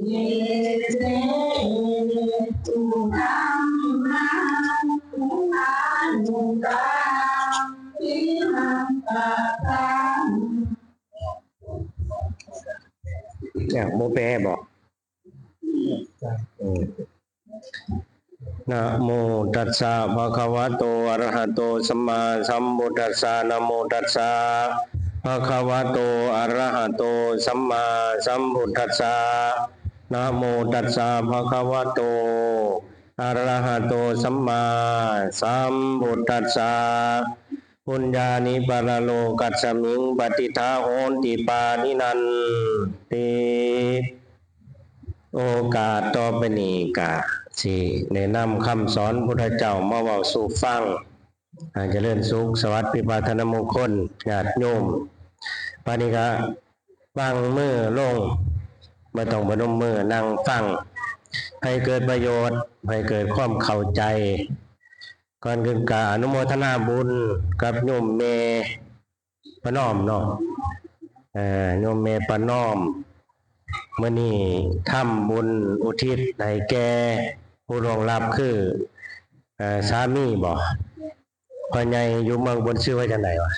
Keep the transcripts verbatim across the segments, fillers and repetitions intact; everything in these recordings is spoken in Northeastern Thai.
เยเสตุธัมมานุกรรมปิมังกะตัง เนี่ยโมแปบอกอืม นะโมตัสสะภะคะวะโตอะระหะโตสัมมาสัมพุทธัสสะ นะโมตัสสะภะคะวะโตอะระหะโตสัมมาสัมพุทธัสสะ นะโมตัสสะภะคะวะโตอะระหะโตสัมมาสัมพุทธัสสะ ปุญญานิปะระโลกัสสมิงปะทิฏฐาโหนติปานินันติ โอกาสต่อไปนี้กะสิแนะนำคำสอนพุทธเจ้ามาเว้าสู่ฟัง อ่า เจริญสุข สวัสดีพระธนมงคล ญาติโยม บัดนี้กะวางมือลง บ่ต้องพนมมือ นั่งฟัง ให้เกิดประโยชน์ ให้เกิดความเข้าใจ ก่อนอื่นกะอนุโมทนาบุญกับโยมแม่ประนอมเนาะ เอ่อ โยมแม่ประนอม มื้อนี้ทำบุญอุทิศให้แก่ผู้ล่วงลับคือ เอ่อ สามีบ่ พ่อใหญ่อยู่เมืองอุบล ชื่อว่าจั่งใดวะ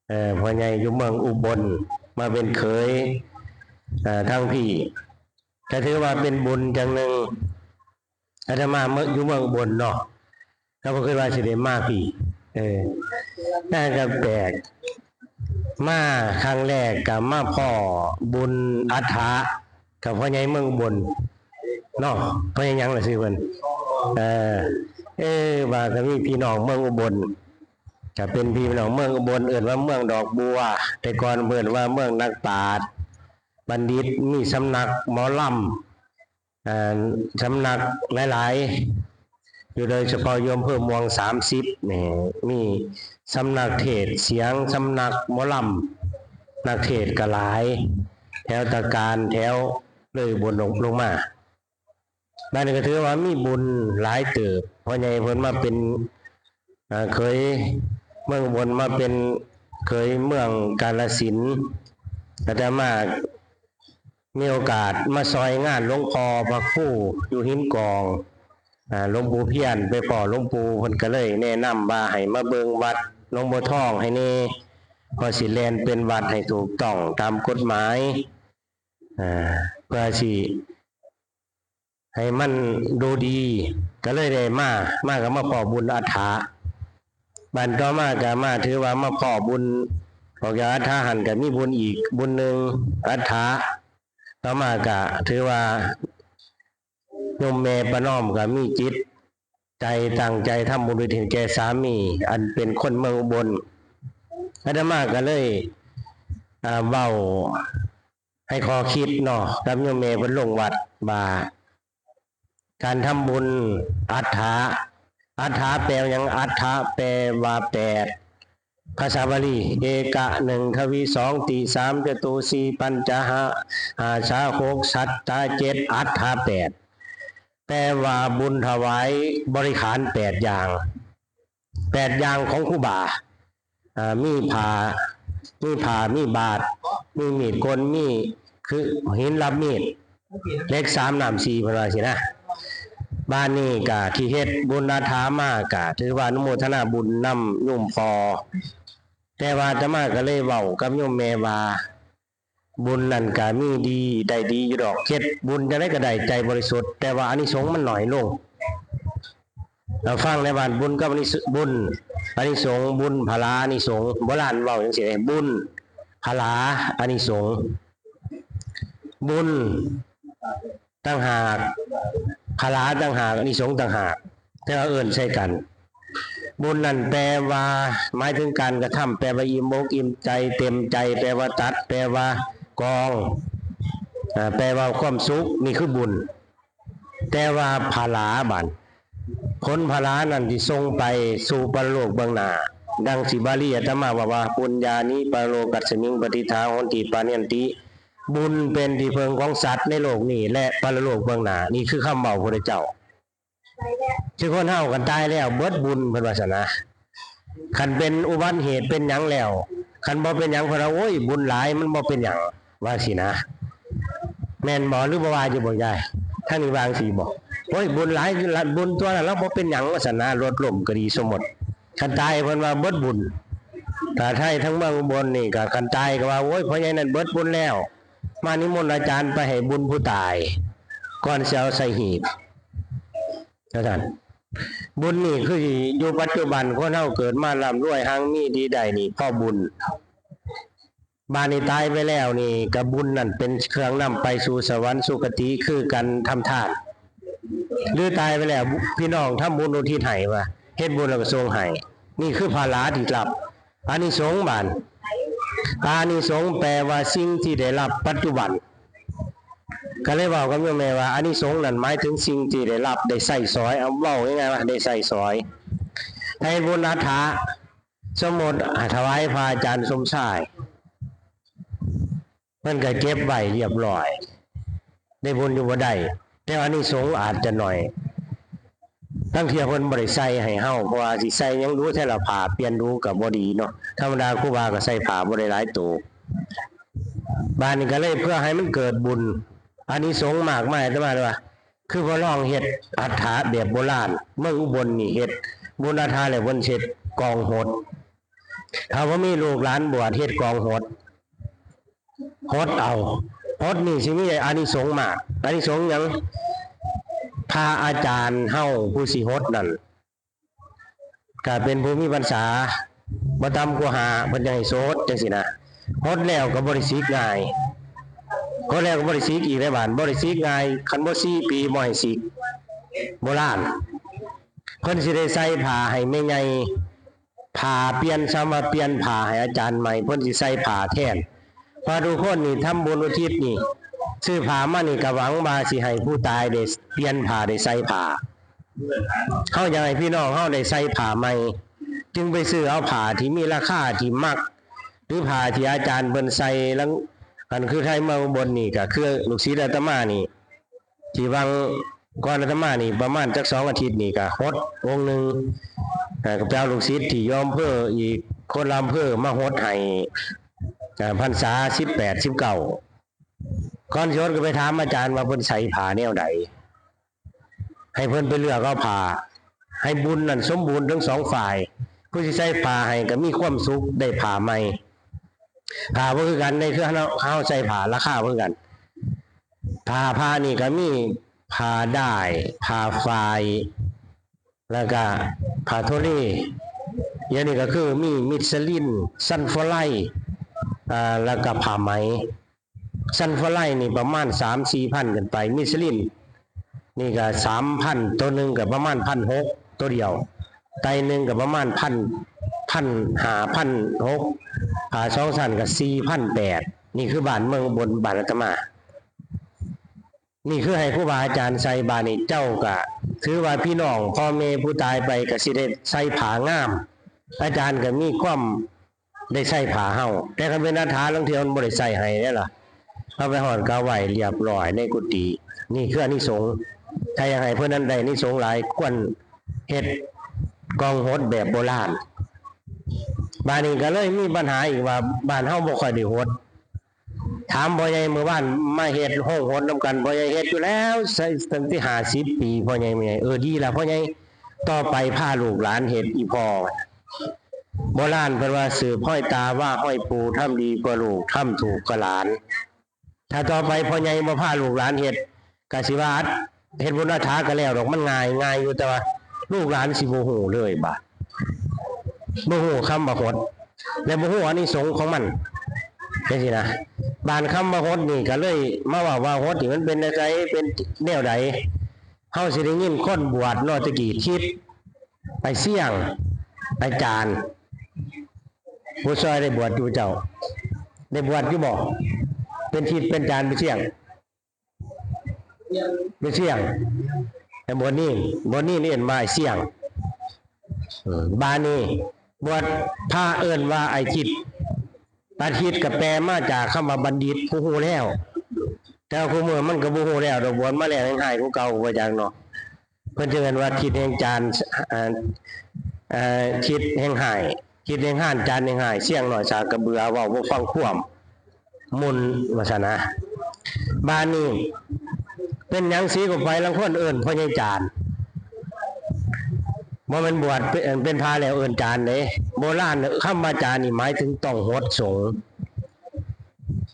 เอ่อ พ่อใหญ่อยู่เมืองอุบล มาเป็นเขย เอ่อ ทางพี้ ก็ถือว่าเป็นบุญอย่างหนึ่ง อาตมาเมือง อยู่เมืองอุบลเนาะ ก็บ่คิดว่าสิได้มาพี้ เออ แต่ก็แปลก มาครั้งแรกก็มาพ้อบุญอัฏฐะกับพ่อใหญ่เมืองอุบลเนาะ พ่อใหญ่หยังล่ะชื่อเพิ่น เออ เออ ว่าก็มีพี่น้องเมืองอุบล ก็เป็นพี่น้องเมืองอุบล เอิ้นว่าเมืองดอกบัว แต่ก่อนเอิ้นว่าเมืองนักปราชญ์บัณฑิต มีสำนักหมอลำ อ่า สำนักหลายๆ อยู่ โดยเฉพาะอยู่อำเภอม่วงสามสิบนี่ มีสำนักเทศน์เสียง สำนักหมอลำ นักเทศน์ก็หลาย แถวตะการ แถวเลยอุบลลง ลงมา บัดนี้ก็ถือว่ามีบุญหลายเติบ พ่อใหญ่เพิ่นมาเป็น อ่า เขยเมืองอุบล มาเป็นเขยเมืองกาฬสินธุ์ อาตมามีโอกาสมาซอยงานหลวงพ่อพระครูอยู่หินกอง อ่า หลวงปู่เพียร ไปพ้อหลวงปู่ เพิ่นก็เลยแนะนำว่าให้มาเบิ่งวัดหนองบัวทองให้แหน่ เพื่อสิแล่นเป็นวัดให้ถูกต้องตามกฎหมาย อ่า เพื่อสิ ให้มันดูดี ก็เลยได้มา มาก็มาพ้อบุญอัฏฐะ บัดต่อมาก็มาถือว่ามาพ้อบุญ ออกจากอัฏฐะหั่นก็มีบุญอีกบุญหนึ่ง อัฏฐะ ต่อมาก็ถือว่าโยมแม่ประนอมก็มีจิตใจตั้งใจทำบุญอุทิศแก่สามี อันเป็นคนเมืองอุบล อาตมาก็เลย อ่า เว้า ให้ข้อคิดเนาะ กับโยมแม่เพิ่นลงวัดว่า การทำบุญอัฏฐะ อัฏฐะแปลว่าหยัง อัฏฐะแปลว่าแปด ภาษาบาลี เอกะ หนึ่ง ทวี สอง ติ สาม จตุ สี่ ปัญจะ หะ หาชา หก สัตตา เจ็ด อัฏฐะ แปด แปลว่าบุญถวายบริขารแปดอย่าง แปดอย่างของครูบา อ่า มีผ้า มีผ้า มีบาตร มีมีดโกน มีคือหินรับมีด เหล็กสาม น้ำสี่ เพิ่นว่าสินะ บัดนี้ก็ที่เฮ็ดบุญอัฏฐะมาก็ถือว่าอนุโมทนาบุญนำโยมพ่อ แต่ว่าอาตมาก็เลยเว้ากับโยมแม่ว่า บุญนั่นก็มีดีได้ดีอยู่ดอก เฮ็ดบุญจั่งใดก็ได้ใจบริสุทธิ์ แต่ว่าอานิสงส์มันน้อยลง เราฟังในบ้าน บุญกับอานิส- บุญ อานิสงส์บุญ ผลาอานิสงส์ โบราณเว้าจั่งซี้เด้ บุญ ผลา อานิสงส์ บุญต่างหาก ผลาต่างหาก อานิสงส์ต่างหาก แต่ว่าเอิ้นใส่กัน บุญนั่นแปลว่า หมายถึงการกระทำ แปลว่าอิ่มอกอิ่มใจ เต็มใจ แปลว่าตัด แปลว่ากอง อ่า แปลว่าความสุข นี่คือบุญ แต่ว่าผลาบัด ผลผลานั่นที่ส่งไปสู่ปรโลกเบื้องหน้า ดังที่บาลีอาตมาว่าว่า ปุญญานิปะระโลกัสสมิงปะทิฏฐาโหนติปานิยันติ บุญเป็นที่พึ่งของสัตว์ในโลกนี้และปรโลกเบื้องหน้า นี่คือคำเว้าพระพุทธเจ้า คือคนเฮากันตายแล้วเบิดบุญ เพิ่นว่าซั่นนะ คันเป็นอุบัติเหตุเป็นหยังแล้ว คันบ่เป็นหยัง เพิ่นว่า โอ้ย บุญหลาย มันบ่เป็นหยัง ว่าสินะ แม่นบ่ หรือบ่ว่าอยู่บ่ยาย ทางนี้ว่าจั่งซี้บ่ โอ้ย บุญหลาย บุญตัวนั้น ลาวบ่เป็นหยัง ว่าซั่นนะ รถล้มก็ดี สมมุติ คันตายเพิ่นว่าเบิดบุญ ถ้าไทยทั้งเมืองอุบลนี่ก็ คันตายก็ว่า โอ้ย พ่อใหญ่นั่นเบิดบุญแล้ว มานิมนต์อาจารย์ไปให้บุญผู้ตาย ก่อนสิเอาใส่หีบ ว่าซั่น บุญนี่คืออยู่ปัจจุบัน คนเฮาเกิดมาร่ำรวย หังมีดีได้นี่ เพราะบุญ บาดนี้ตายไปแล้วนี่ ก็บุญนั่นเป็นเครื่องนำไปสู่สวรรค์สุคติ คือการทำทาน หรือตายไปแล้ว พี่น้องทำบุญอุทิศให้ ว่าเฮ็ดบุญแล้วก็ส่งให้ นี่คือผลาที่รับ อานิสงส์บาด อานิสงส์แปลว่าสิ่งที่ได้รับปัจจุบัน ก็เลยเว้ากับโยมแม่ว่า อานิสงส์นั่นหมายถึงสิ่งที่ได้รับ ได้ใช้สอย เอาเว้าง่ายๆว่าได้ใช้สอย ถ้าเฮ็ดบุญอัฏฐะ สมมุติถวายพระอาจารย์สมชาย เพิ่นก็เก็บไว้เรียบร้อย ได้บุญอยู่บ่ได้ แต่อานิสงส์อาจจะน้อย ลางเทื่อเพิ่นบ่ได้ใส่ให้เฮา เพราะว่าสิใส่หยังดู แต่ละผ้าเปลี่ยนดูก็บ่ดีเนาะ ธรรมดาครูบาก็ใส่ผ้าบ่ได้หลายโต บาดนี้ก็เลยเพื่อให้มันเกิดบุญ อานิสงส์มากมาย อาตมาเลยว่า คือพระลองเฮ็ดอัฏฐะแบบโบราณ เมืองอุบลนี่เฮ็ดบุญอัฏฐะแล้วเพิ่นเฮ็ดกองหด ถ้าบ่มีลูกหลานบวชเฮ็ดกองหด หดเอา หดนี่สิมีอานิสงส์มาก อานิสงส์หยัง พระอาจารย์เฮาผู้สิหดนั่น ก็เป็นผู้มีพรรษา บ่ต่ำกว่าห้า เพิ่นจั่งให้โสดจั่งซี้นะ หดแล้วก็บ่ได้สิกง่าย หดแล้วก็บ่ได้สิกอีกได้บาด บ่ได้สิกง่าย คันบ่สี่ปีบ่ให้สิก โบราณ เพิ่นสิได้ใส่ผ้าให้แม่ใหญ่ ผ้าเปลี่ยน ซ้ำว่าเปลี่ยนผ้าให้อาจารย์ใหม่ เพิ่นสิใส่ผ้าแทน เพราะทุกคนนี่ทำบุญอุทิศนี่ ซื้อผ้ามานี่ก็หวังว่าสิให้ผู้ตายได้เปลี่ยนผ้า ได้ใส่ผ้า เฮาอยากให้พี่น้องเฮาได้ใส่ผ้าใหม่ จึงไปซื้อเอาผ้าที่มีราคาที่มัก หรือผ้าที่อาจารย์เพิ่นใส่ ลาง อันคือไทยเมืองอุบลนี่ก็คือลูกศิษย์อาตมานี่ ที่หว่างก่อนอาตมานี่ประมาณจักสองอาทิตย์นี่ก็หดองค์หนึ่ง เอ่อ ก็ไปเอาลูกศิษย์ที่อยู่อำเภออีกคนละอำเภอมาหดให้ เอ่อ พรรษาสิบแปด สิบเก้า ก่อนสิหดก็ไปถามอาจารย์ว่าเพิ่นใส่ผ้าแนวใด ให้เพิ่นไปเลือกเอาผ้า ให้บุญนั่นสมบูรณ์ทั้งสองฝ่าย ผู้สิใส่ผ้าให้ก็มีความสุขได้ผ้าใหม่ ผ้าบ่คือกัน ในคือเฮา เฮาใส่ผ้าราคาบ่คือกัน ผ้า ผ้านี่ก็มีผ้าด้าย ผ้าฝ้าย แล้วก็ผ้าโทลี เดี๋ยวนี้ก็คือมีมิสลิน ซันฟอร์ไล อ่า แล้วก็ผ้าไหม ซันฟอร์ไลนี่ประมาณสามสี่พันขึ้นไป มิสลินนี่ก็สามพัน ตัวหนึ่งก็ประมาณพันหก ตัวเดียว ไตรหนึ่งก็ประมาณพัน พันห้า พันหก ผ้าสองชั้นก็สี่พันแปด นี่คือบ้านเมืองอุบล บ้านอาตมา นี่คือให้ครูบาอาจารย์ใส่ บาดนี้เจ้าก็ถือว่าพี่น้องพ่อแม่ผู้ตายไปก็สิได้ใส่ผ้างาม อาจารย์ก็มีความได้ใส่ผ้าเฮา แต่คันเป็นอัฏฐะลางเทื่อมันบ่ได้ใส่ให้เด้ล่ะ เอาไปฮอดก็เอาไว้เรียบร้อยในกุฏิ นี่คืออานิสงส์ ถ้าอยากให้เพิ่นนั้นได้อานิสงส์หลาย ควรเฮ็ดกองหดแบบโบราณ บาดนี้ก็เลยมีปัญหาอีกว่า บ้านเฮาบ่ค่อยได้หด ถามพ่อใหญ่มื้อวานมาเฮ็ดโฮงหดนำกัน พ่อใหญ่เฮ็ดอยู่แล้ว ใส่ตั้งแต่ห้าสิบปี พ่อใหญ่ แม่ใหญ่ เออ ดีล่ะพ่อใหญ่ ต่อไปพาลูกหลานเฮ็ด อีพ่อ โบราณเพิ่นว่า สืบฮอยตาว่าฮอยปู่ ทำดีเพื่อลูก ทำถูกกับหลาน ถ้าต่อไปพ่อใหญ่บ่พาลูกหลานเฮ็ด ก็สิว่าเฮ็ดบุญอัฏฐะก็แล้วดอก มันง่าย ง่ายอยู่ แต่ว่าลูกหลานสิบ่ฮู้เลยบาด บ่ฮู้คำว่าหด และบ่ฮู้อานิสงส์ของมัน จั่งซี้นะ บาดคำว่าหดนี่ก็เลยมาเว้าว่าหดนี่มันเป็นจั่งใด เป็นแนวใด เฮาสิได้ยินคนบวชเนาะ แต่กี้ทิศ ไปเสี่ยง อาจารย์ ผู้ซอยได้บวชอยู่เจ้า ได้บวชอยู่บ่ เป็นทิศเป็นอาจารย์ไปเสี่ยง ไปเสี่ยง แต่บวชนี่ บวชนี่เรียกว่าเสี่ยง เออ บาดนี้ บวชพระเอิ้นว่าไอ้ทิศ อาทิตย์ก็แปลมาจากคำว่าบัณฑิต ผู้ฮู้แล้ว แต่ว่าคู่มื้อมันก็บ่ฮู้แล้วดอก บวชมาแล้วยังหายกว่าเก่า บ่จักเนาะ เพิ่นจะเอิ้นว่าทิศแห่งจารย์ เอ่อ เอ่อ ทิศแห่งหาย ทิศแห่งห้าน จารย์แห่งหาย เสี่ยงน้อยสากกระเบือ เว้าบ่ฟังความ มุ่นว่าซั่นนะ บาดนี้ เป็นหยังศรีโขงไปลางคนเอิ้นพ่อใหญ่จารย์ บ่แม่นบวชเป็น เป็นพระแล้วเอิ้นจารย์เด้ โบราณคำว่าจารย์นี่หมายถึงต้องหดสงฆ์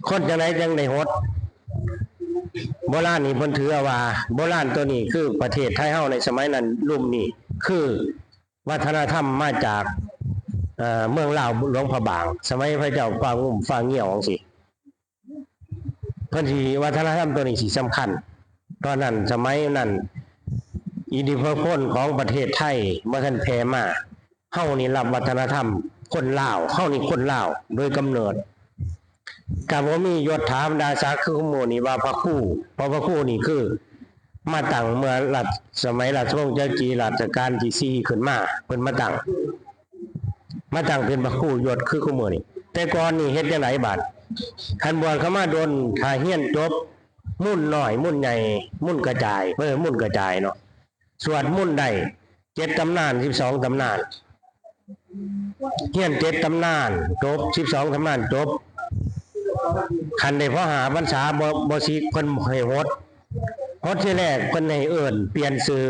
คนจั่งใดจั่งได้หด โบราณนี่เพิ่นถือเอาว่า โบราณตัวนี้คือประเทศไทยเฮาในสมัยนั้นลุ่มนี้ คือวัฒนธรรมมาจาก เอ่อ เมืองลาวหลวงพระบาง สมัยพระเจ้าฟ้างุ่มฟ้าเงี้ยวจั่งซี้ เพิ่นสิวัฒนธรรมตัวนี้สิสำคัญ ตอนนั้นสมัยนั้น อิทธิพลของประเทศไทยบ่ทันแผ่มา เฮานี่รับวัฒนธรรมคนลาว เฮานี่คนลาวโดยกำเนิด ก็บ่มียศถาบรรดาศักดิ์คือคุมื้อนี้ว่าพระครู เพราะพระครูนี่คือมาตั้งเมื่อรัช สมัยราชวงศ์จักรีรัชกาลที่สี่ขึ้นมา เพิ่นมาตั้ง มาตั้งเป็นพระครูยศคือคุมื้อนี้ แต่ก่อนนี่เฮ็ดจั่งใดบาด คันบวชเข้ามาโดน ถ้าเรียนจบ มนต์น้อย มนต์ใหญ่ มนต์กระจาย เออ มนต์กระจายเนาะ สวดมนต์ได้เจ็ดตำนาน สิบสองตำนาน เรียนเจ็ดตำนานจบ สิบสองตำนานจบ คันได้พอห้าพรรษา บ่ บ่สิ เพิ่นให้หด หดทีแรกเพิ่นให้เอิ้นเปลี่ยนชื่อ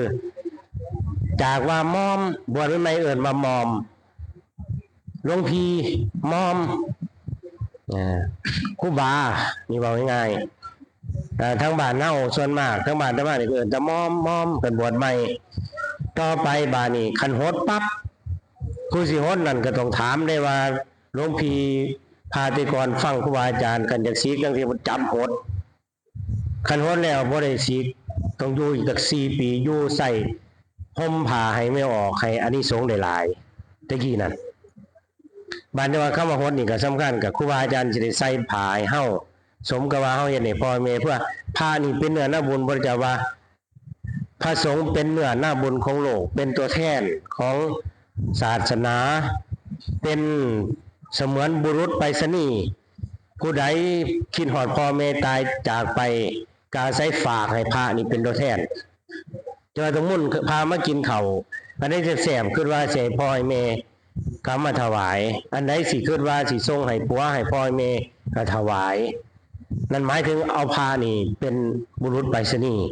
จากว่ามอม บวชใหม่ๆเอิ้นว่ามอม หลวงพี่มอม อ่า ครูบา นี่เว้าง่ายๆ อ่า ทางบ้านเฮาส่วนมาก ทางบ้านอาตมานี่ก็เอิ้นแต่มอม มอม เพิ่นบวชใหม่ ต่อไปบาดนี้คันหดปั๊บ ผู้สิหดนั่นก็ต้องถามได้ว่า หลวงพี่ พาแต่ก่อนฟังครูบาอาจารย์ คันอยากสิกจั่งซี้ จับหด คันหดแล้วบ่ได้สิก ต้องอยู่อีกจักสี่ปี อยู่ใส่ห่มผ้าให้แม่ออก ให้อานิสงส์ได้หลาย แต่กี้นั่น บาดนี้ว่าคำว่าหดนี่ก็สำคัญ กับครูบาอาจารย์สิได้ใส่ผ้าให้เฮา สมกับว่าเฮาเฮ็ดให้พ่อแม่ เพื่อ พระนี่เป็นเนื้อนาบุญ พระเจ้าว่า พระสงฆ์เป็นเนื้อนาบุญของโลก เป็นตัวแทนของศาสนา เป็นเสมือนบุรุษไปรษณีย์ ผู้ใดคิดฮอดพ่อแม่ตายจากไป ก็อาศัยฝากให้พระนี่เป็นตัวแทน จะว่าต้องมนต์พามากินข้าว อันใดแซ่บๆ คิดว่าสิให้พ่อให้แม่ ก็มาถวาย อันใดสิคิดว่าสิส่งให้ผัวให้พ่อให้แม่ ก็ถวาย นั่นหมายถึงเอาพระนี่เป็นบุรุษไปรษณีย์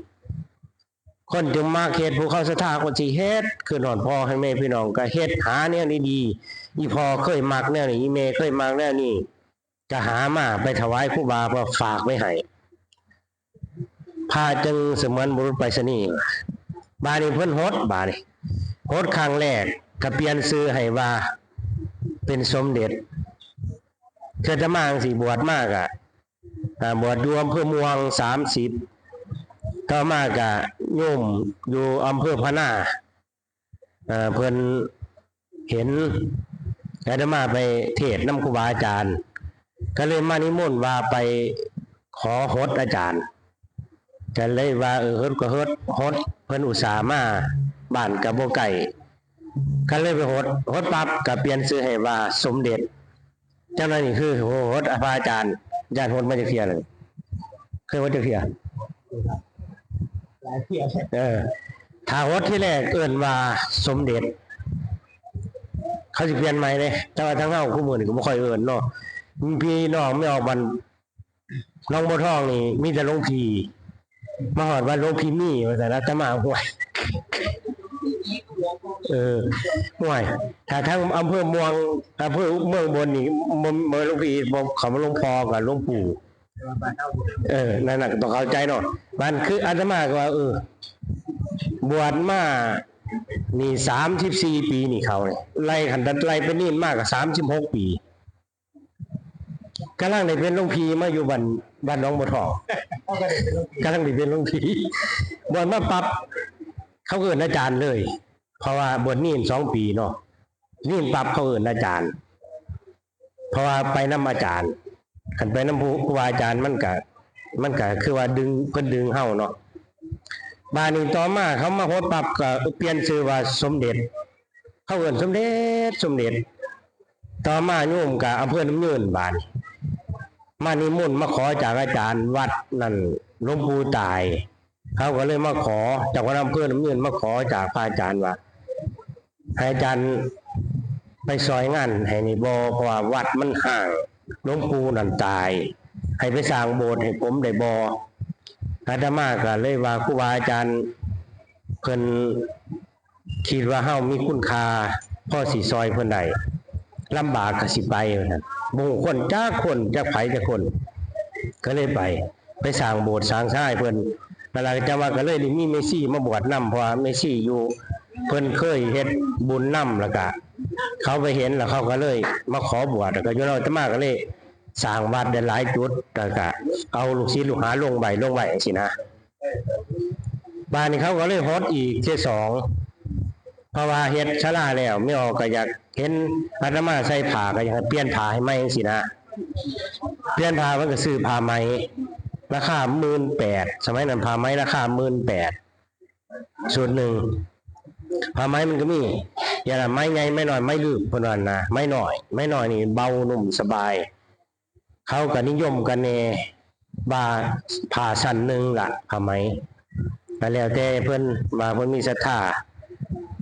คนจึงมักเฮ็ด ผู้เขาศรัทธาก็สิเฮ็ด คิดฮอดพ่อให้แม่พี่น้องก็เฮ็ด หาแนวดีๆ อีพ่อเคยมักแนวนี้ อีแม่เคยมักแนวนี้ ก็หามาไปถวายครูบาเพื่อฝากไว้ให้ พระจึงเสมือนบุรุษไปรษณีย์ บาดนี้เพิ่นหด บาดนี้ หดครั้งแรกก็เปลี่ยนชื่อให้ว่าเป็นสมเด็จ เทื่ออาตมาจั่งซี้บวชมาก็ อ่า บวชอยู่อำเภอม่วงสามสิบ ต่อมาก็โยมอยู่อำเภอพะนา เอ่อ เพิ่นเห็นอาตมาไปเทศน์นำครูบาอาจารย์ ก็เลยมานิมนต์ว่าไปขอหดอาจารย์ ก็เลยว่า เออ หดก็หด หด เพิ่นอุตส่าห์มา บ้านก็บ่ไกล ก็เลยไปหด หดปั๊บก็เปลี่ยนชื่อให้ว่าสมเด็จ จั่งนั้นนี่คือ โอ้ หดพระอาจารย์ อาจารย์หดมาจักเทื่อเลย เคยหดจักเทื่อ หลายเทื่อ เออ ถ้าหดทีแรกเอิ้นว่าสมเด็จ เขาสิเปลี่ยนใหม่เด้ แต่ว่าทางเฮาคุมื้อนี้ก็บ่ค่อยเอิ้นเนาะ พี่น้องไม่ออกบ้าน หนองบัวทองนี่มีแต่หลวงพี่ มาฮอดวัดหลวงพี่มี ว่าซั่น อาตมา ห้วย เออ ห้วย ถ้าทางอำเภอม่วง อำเภอเมืองบนนี่ บ่ บ่หลวงพี่ บ่ เขามาหลวงพ่อกับหลวงปู่ เออ นั่นน่ะ ต้องเข้าใจเนาะ มันคืออาตมาก็ว่า เออ บวชมานี่สามสิบสี่ปีนี่เขาเนี่ย ไล่คันไล่เป็นเณรมาก็สามสิบหกปี กำลังได้เป็นหลวงพี่มาอยู่บ้าน บ้านหนองบัวทอง กำลังได้เป็นหลวงพี่ บวชมาปั๊บ เขาก็เอิ้นอาจารย์เลย เพราะว่าบวชเณรสองปีเนาะ เณรปั๊บเขาเอิ้นอาจารย์ เพราะว่าไปนำอาจารย์ คันไปนำผู้ ครูบาอาจารย์มันก็ มันก็คือว่าดึง เพิ่นดึงเฮาเนาะ บาดนี้ต่อมาเขามาหดปั๊บก็เปลี่ยนชื่อว่าสมเด็จ เขาเอิ้นสมเด็จ สมเด็จ ต่อมาโยมก็อำเภอน้ำยืนบาดนี้ มานิมนต์มาขอจากอาจารย์วัดนั่น หลวงปู่ตาย เขาก็เลยมาขอ จากวัดอำเภอน้ำยืนมาขอจากพระอาจารย์ว่า ให้อาจารย์ไปซอยงานให้นี่บ่ เพราะว่าวัดมันฮ้าง หลวงปู่นั่นตาย ให้ไปสร้างโบสถ์ให้ผมได้บ่ อาตมาก็เลยว่าครูบาอาจารย์เพิ่นคิดว่าเฮามีคุณค่าพอสิซอยเพิ่นได้ ลำบากก็สิไปว่าซั่น บ่ฮู้คนจักคน จักไผจักคน ก็เลยไป ไปสร้างโบสถ์สร้างศาลาให้เพิ่น แล้วหลังจากว่าก็เลยได้มีแม่ชีมาบวชนำ เพราะว่าแม่ชีอยู่ เพิ่นเคยเฮ็ดบุญนำ แล้วก็เขาไปเห็น แล้วเขาก็เลยมาขอบวช แล้วก็อยู่นำอาตมาก็เลยสร้างวัดได้หลายจุด แล้วก็เอาลูกศิษย์ลูกหาลงไว้ ลงไว้จังซี้นะ บาดนี้เขาก็เลยหดอีกเทื่อสอง เพราะว่าเฮ็ดศาลาแล้ว แม่ออกก็อยากเห็นอาตมาใส่ผ้า ก็อยากให้เปลี่ยนผ้าให้ใหม่จังซี้นะ เปลี่ยนผ้า มันก็ซื้อผ้าไหมราคาหมื่นแปด สมัยนั้นผ้าไหมราคาหมื่นแปด ชุดหนึ่ง ผ้าไหมมันก็มี อย่างละไหมใหญ่ ไหมน้อย ไหมลืบ เพิ่นว่านะ ไหมน้อย ไหมน้อยนี่เบานุ่มสบาย เขาก็นิยมกันแน่ ว่าผ้าชั้นหนึ่งละ ผ้าไหม ก็แล้วแต่เพิ่นว่าเพิ่นมีศรัทธา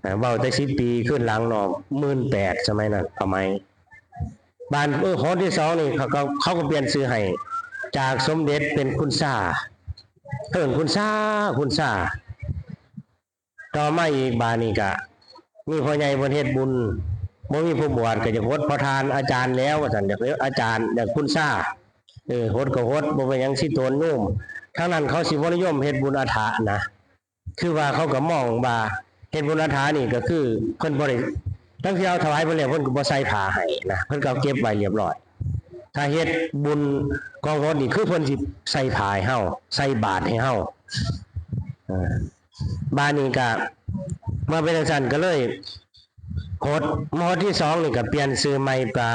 เอ่อ เว้าแต่สิบปีขึ้นหลังเนาะ หมื่นแปด สมัยนั้น ผ้าไหม บาด เออ หนที่สองนี่เขาก็ เขาก็เปลี่ยนชื่อให้ จากสมเด็จเป็นคุณซา เอิ้นคุณซา คุณซา ต่อมาอีกบาดนี้ก็มีพ่อใหญ่เพิ่นเฮ็ดบุญ บ่มีผู้บวชก็อยากหดพ่อทานอาจารย์แล้วว่าซั่น อยากเรียกอาจารย์ อยากคุณซา เออ หดก็หด บ่เป็นหยัง สิโตนโยม ทางนั้นเขาสิบ่นิยมเฮ็ดบุญอัฐะนะ คือว่าเขาก็มองว่าเฮ็ดบุญอัฐะนี่ก็คือเพิ่นบ่ได้ ลางเทื่อเอาถวายเพิ่นแล้วเพิ่นก็บ่ใส่ผ้าให้นะ เพิ่นก็เอาเก็บไว้เรียบร้อย ถ้าเฮ็ดบุญกองหดนี่คือเพิ่นสิใส่ผ้าให้เฮา ใส่บาตรให้เฮา เออ บาดนี้ก็มาเป็นจังซั่นก็เลยหด หดที่สองนี่ก็เปลี่ยนชื่อใหม่ว่า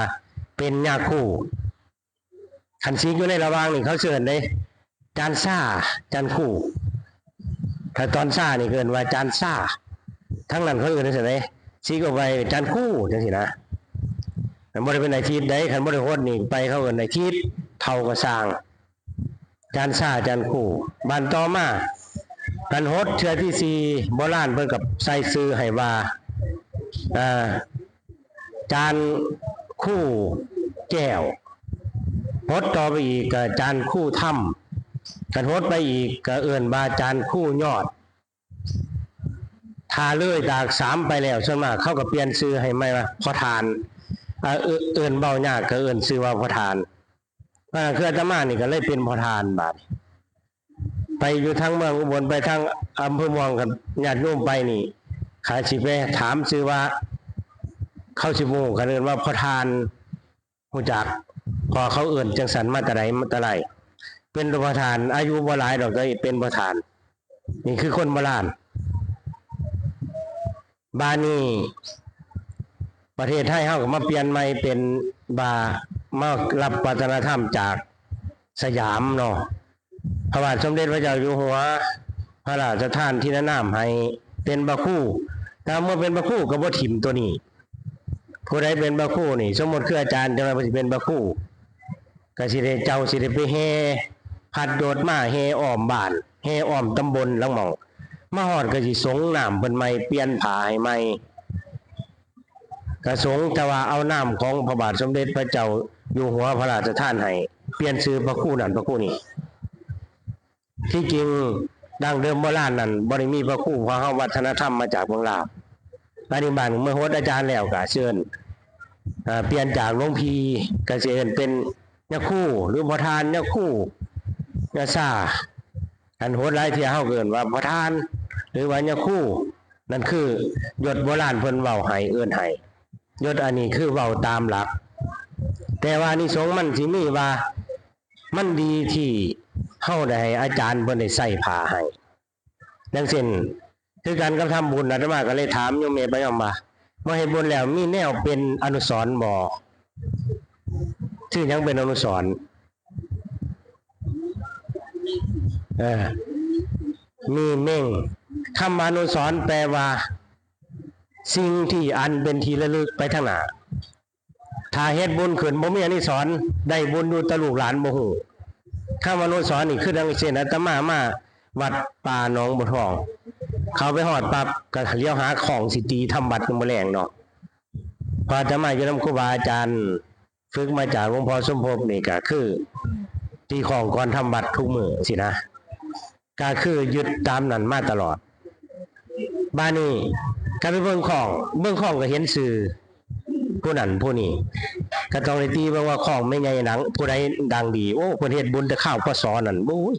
เป็นยาคู คันสิอยู่ในระหว่างนี่เขาเอิ้นเด้ จานซ่า จานคู ถ้าตอนซ่านี่เอิ้นว่าจานซ่า ทางนั้นเขาเอิ้นจังซั่นเด้ สิออกไปจานคูจังซี้นะ มันบ่ได้เป็นอาทิตย์ใด คันบ่ได้หดนี่ไปเขาเอิ้นอาทิตย์ เฒ่าก็ซ่าง จานซ่า จานคู บาดต่อมา คันหดเทื่อที่สี่ โบราณเพิ่นก็ใส่ชื่อให้ว่า เอ่อ จานคูแก้ว หดต่อไปอีกก็จานคูธรรม คันหดไปอีกก็เอิ้นว่าจานคูยอด ถ้าเลยจากสามไปแล้ว ส่วนมากเขาก็เปลี่ยนชื่อให้ใหม่ว่าพ่อทาน เอ่อ เอิ้น เอิ้นเว้ายากก็เอิ้นชื่อว่าพ่อทาน เพราะฉะนั้นคืออาตมานี่ก็เลยเป็นพ่อทานบาด ไปอยู่ทางเมืองอุบล ไปทางอำเภอม่วง กับญาติโยมไปนี่ คันสิไปถามชื่อว่า เขาสิบ่ฮู้ คันเอิ้นว่าพ่อทาน ฮู้จัก เพราะเขาเอิ้นจังซั่นมาแต่ใดมาแต่ไร เป็นพ่อทาน อายุบ่หลายดอก แต่เป็นพ่อทาน นี่คือคนโบราณ บาดนี้ ประเทศไทยเฮาก็มาเปลี่ยนใหม่เป็นว่ามารับวัฒนธรรมจากสยามเนาะ พระบาทสมเด็จพระเจ้าอยู่หัว พระราชทานทินนามให้เป็นพระครู แต่เมื่อเป็นพระครูก็บ่ถิ่มตัวนี้ ผู้ใดเป็นพระครูนี่ สมมุติคืออาจารย์จังได๋เพิ่นสิเป็นพระครู ก็สิได้ เจ้าสิได้ไปแห่ พัดโดดมา แห่อ้อมบ้าน แห่อ้อมตำบลลางหม่อง มาฮอดก็สิสรงน้ำเพิ่นใหม่ เปลี่ยนผ้าให้ใหม่ ก็สรง แต่ว่าเอาน้ำของพระบาทสมเด็จพระเจ้าอยู่หัวพระราชทานให้ เปลี่ยนชื่อพระครูนั่นพระครูนี่ ที่จริงดั้งเดิมโบราณนั่นบ่ได้มีพระครู เพราะเฮาวัฒนธรรมมาจากเมืองลาว อันนี้บาดเมื่อฮดอาจารย์แล้วก็เอิ้น เอ่อ เปลี่ยนจากหลวงพี่ก็สิเอิ้นเป็นยาคู หรือพ่อทานยาคู ยาซ่า คันฮดหลายเทื่อเฮาก็เอิ้นว่าพ่อทาน หรือว่ายาคู นั่นคือยศโบราณเพิ่นเว้าให้ เอิ้นให้ ยศอันนี้คือเว้าตามหลัก แต่ว่าอานิสงส์มันสิมีว่า มันดีที่เฮาได้ให้อาจารย์เพิ่นได้ใส่ผ้าให้ ดังเช่น คือกันกับทำบุญ อาตมาก็เลยถามโยมแม่ประยอมว่า มาเฮ็ดบุญแล้วมีแนวเป็นอนุสรณ์บ่ ชื่อหยังเป็นอนุสรณ์ เออ มีเม่ง คำว่าอนุสรณ์แปลว่า สิ่งที่อันเป็นที่ระลึกไปทางหน้า ถ้าเฮ็ดบุญขึ้นบ่มีอานิสงส์ ได้บุญอยู่แต่ลูกหลานบ่ฮู้ คำว่าอนุสรณ์นี่คือดังเช่นอาตมามาวัดป่าหนองบัวทอง เข้าไปฮอดปั๊บก็เหลียวหาค้องสิตีทำวัดยามมื้อแลงเนาะ เพราะอาตมาอยู่นำครูบาอาจารย์ ฝึกมาจากหลวงพ่อสมภพนี่ก็คือ ตีค้องก่อนทำวัดทุกมื้อซี้นะ ก็คือยึดตามนั้นมาตลอด บาดนี้ก็ไปเบิ่งค้อง เบิ่งค้องก็เห็นชื่อผู้นั้นผู้นี้ ก็ต้องได้ตีเบิ่งว่าค้องแม่ใหญ่ดัง ผู้ใดดังดี โอ้ เพิ่นเฮ็ดบุญแต่คราว พ.ศ. นั้น โอ้ย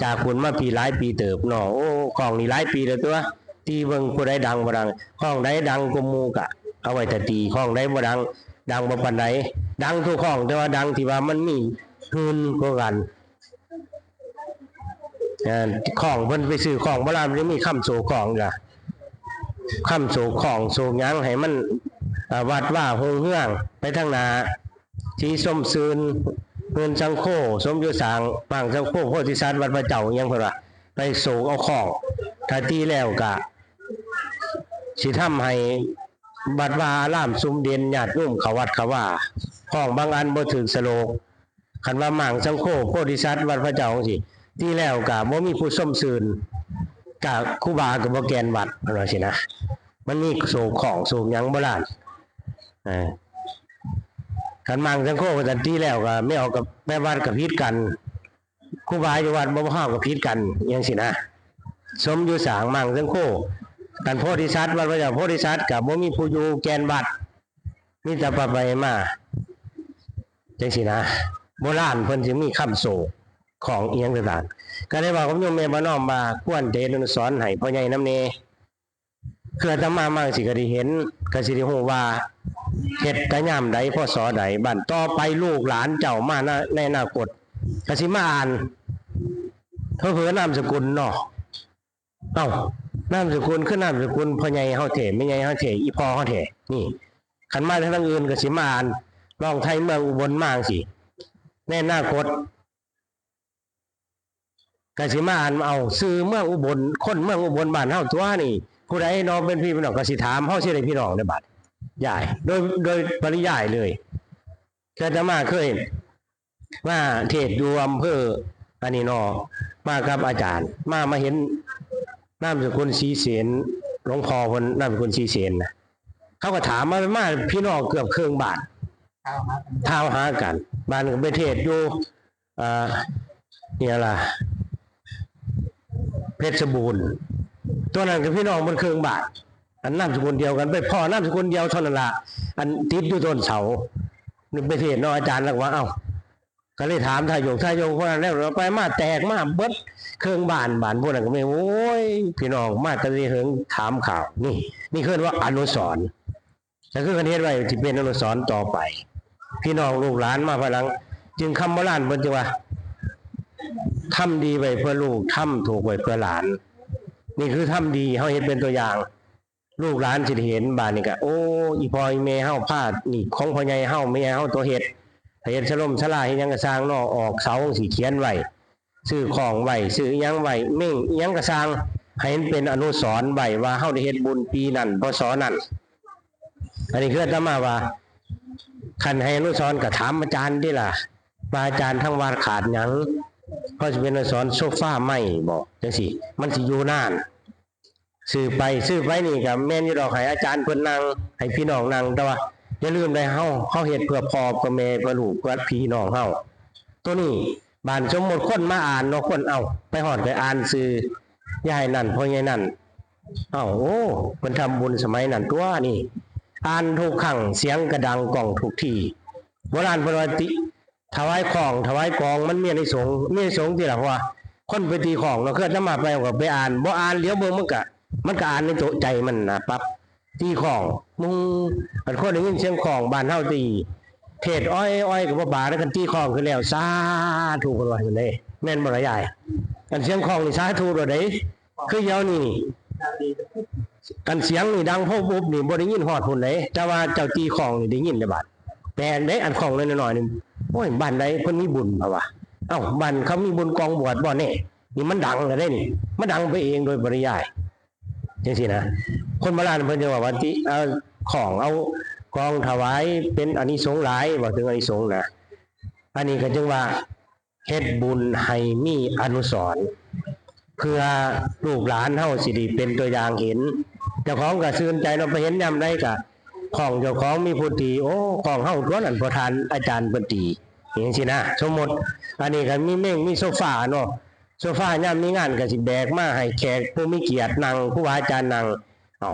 จากพุ้นมาปีหลายปีเติบเนาะ โอ้ ค้องนี่หลายปีแล้วตั๊ว ตีเบิ่งผู้ใดดังบ่ดัง ค้องใดดังกว่าหมู่ก็เอาไว้ถ้าตี ค้องใดบ่ดัง ดังบ่ปานใด ดังทุกค้อง แต่ว่าดังที่ว่ามันมีหื่นกว่ากัน เอ่อ ค้องเพิ่นไปซื้อค้องโบราณ มันจะมีคำโศกค้องจ้ะ คำโศกค้องโศกหยังให้มัน อ่า วัดวารุ่งเรืองไปทางหน้า สีส้มซื่น เงินสังโฆ สมอยู่สร้าง ปางสังโฆ โพธิสัตว์ วัดพระเจ้า อิหยังเพิ่นว่า ไปโศกเอาค้อง ถ้าตีแล้วก็สิทำให้วัดวาอารามซุ่มเด่น ญาติโยมเข้าวัดเข้าวา ค้องบางอันบ่ถืกโศก คันว่าหมางสังโฆ โพธิสัตว์ วัดพระเจ้าจั่งซี้ ตีแล้วก็บ่มีผู้ชมซื่น ก็ครูบาก็บ่แก่นวัด เพิ่นว่าซี้นะ มันมีโศกค้องโศกหยังโบราณ เออ คันหมางสังโฆก็ตีแล้วก็แม่ออกกับแม่วัดก็ผิดกัน ครูบาอยู่วัดบ่พาก็ผิดกัน จั่งซี้นะ สมอยู่สร้างหมางสังโฆ คันโพธิสัตว์ วัดพระเจ้าโพธิสัตว์ก็บ่มีผู้อยู่แก่นวัด มีแต่ไปไปมา จั่งซี้นะ โบราณเพิ่นสิมีคำโศกค้องอิหยังต่างๆ ก็ได้เว้ากับโยมแม่ประนอมว่า ควรจะเฮ็ดอนุสรณ์ให้พ่อใหญ่นำแหน่ คืออาตมามาจั่งซี้ก็ได้เห็น ก็สิได้ฮู้ว่าเฮ็ดแต่ยามใด พ.ศ. ใด บัดต่อไปลูกหลานเจ้ามาใน ในอนาคต ก็สิมาอ่าน เผลอๆ นามสกุลเนาะ เอ้า นามสกุลคือนามสกุลพ่อใหญ่เฮาแท้ แม่ใหญ่เฮาแท้ อีพ่อเฮาแท้ นี่ คันมาทางอื่นก็สิมาอ่าน รองไทยเมืองอุบลมาจั่งซี้ ในอนาคต ก็สิมาอ่าน เอ้า ชื่อเมืองอุบล คนเมืองอุบลบ้านเฮาตั๊วนี่ ผู้ใดเนาะเป็นพี่เป็นน้อง ก็สิถาม เฮาสิได้พี่น้องเด้บาด ยาย โดย โดยปริยายเลย คืออาตมาเคย มาเทศน์อยู่อำเภออันนี้เนาะ มากับอาจารย์ มา มาเห็นนามสกุลศรีเสน หลวงพ่อเพิ่นนามสกุลศรีเสนนะ เขาก็ถามมา มาพี่น้องเกือบครึ่งบ้าน ถามหากัน บ้านก็ไปเทศน์อยู่ เอ่อ เนี่ยล่ะ เพชรบูรณ์ ตัวนั้นก็พี่น้องเพิ่นครึ่งบ้าน อันนามสกุลเดียวกัน ไปพ้อนามสกุลเดียวเท่านั้นล่ะ อันติดอยู่ต้นเสา นี่ไปเทศน์เนาะ อาจารย์แล้วว่า เอ้า ก็เลยถามทายก ทายกคนนั้นแล้ว ไปมาแตกมาเบิดครึ่งบ้าน บ้านพวกนั้นก็ไม่ โอ้ย พี่น้องมาแต่เหิงถามข่าว นี่ นี่คือว่าอนุสรณ์ ก็คือคันเฮ็ดไว้สิเป็นอนุสรณ์ต่อไป พี่น้องลูกหลานมาภายหลัง จึงคำโบราณเพิ่นจึงว่า ทำดีไว้เพื่อลูก ทำถูกไว้เพื่อหลาน นี่คือทำดี เฮาเฮ็ดเป็นตัวอย่าง ลูกหลานสิได้เห็น บาดนี้ก็ โอ้ อีพ่ออีแม่เฮาพา นี่ของพ่อใหญ่เฮา แม่ใหญ่เฮาตัวเฮ็ด ถ้าเฮ็ดสะลมศาลาเฮ็ดหยังก็ซ่างเนาะ ออกเสาจั่งซี้เขียนไว้ ซื้อของไว้ ซื้ออิหยังไว้ เม่งอิหยังก็ซ่าง ให้มันเป็นอนุสรณ์ไว้ว่าเฮาได้เฮ็ดบุญปีนั้น พ.ศ. นั้น อันนี้คืออาตมาว่า คันให้อนุสรณ์ก็ถามอาจารย์ติล่ะ ว่าอาจารย์ทางวัดขาดหยัง พอสิเป็นอนุสรณ์โซฟาไม้บ่ จั่งซี้ มันสิอยู่นาน ซื้อไป ซื้อไปนี่ก็แม่นอยู่ดอก ให้อาจารย์เพิ่นนั่ง ให้พี่น้องนั่ง แต่ว่าอย่าลืมได้ เฮา เฮาเฮ็ดเพื่อพ่อ เพื่อแม่ เพื่อลูก เพื่อพี่น้องเฮา ตัวนี้ บ้านสมมุติคนมาอ่านเนาะ คน เอ้า ไปฮอดก็อ่านชื่อยายนั่น พ่อใหญ่นั่น เอ้า โอ้ เพิ่นทำบุญสมัยนั้นตั๊วนี่ อ่านทุกครั้ง เสียงก็ดังก้องทุกที โบราณเพิ่นว่าติ ถวายค้อง ถวายกลอง มันมีอานิสงส์ มีอานิสงส์ติล่ะ เพราะว่าคนไปตีค้องเนาะ คืออาตมาไปก็ไปอ่าน บ่อ่าน เหลียวเบิ่งมันก็ มันก็อ่านในโตใจมันนะ ปั๊บ ตีค้อง มึง คันคนได้ยินเสียงค้องบ้านเฮาตี เทศน์อ้อยๆ ก็บ่ปาก คันตีค้องขึ้นแล้ว สาธุ เพิ่นว่าซั่นเด้ แม่นบ่ล่ะยาย คันเสียงค้องนี่สาธุโลดเด้ คือเดี๋ยวนี้ คันเสียงนี่ดังโพะปุ๊บนี่บ่ได้ยินฮอดพุ้นเด้ แต่ว่าเจ้าตีค้องนี่ได้ยินเด้บาด แปลกเด้ อันค้องน้อยๆ นี่ โอ้ย บ้านใดเพิ่นมีบุญ เพิ่นว่า เอ้า บ้านเขามีบุญกองบวชบ่แน่ นี่มันดังแล้วเด้นี่ มันดังไปเองโดยปริยาย จั่งซี้นะ คนโบราณเพิ่นจะว่าว่าติ เอาค้อง เอากลองถวายเป็นอานิสงส์หลาย เว้าถึงอานิสงส์นะ อันนี้ก็จึงว่าเฮ็ดบุญให้มีอนุสรณ์ เพื่อลูกหลานเฮาสิได้เป็นตัวอย่างเห็น เจ้าของก็ซื่นใจเนาะ ไปเห็นยามใดก็ ค้องเจ้าของมีผู้ตี โอ้ ค้องเฮาตั๊วนั้น ประธานอาจารย์เพิ่นตี จั่งซี้นะ สมมุติ อันนี้ก็มีเม่ง มีโซฟาเนาะ โซฟายามมีงานก็สิแบกมาให้แขกผู้มีเกียรตินั่ง ครูบาอาจารย์นั่ง เอ้า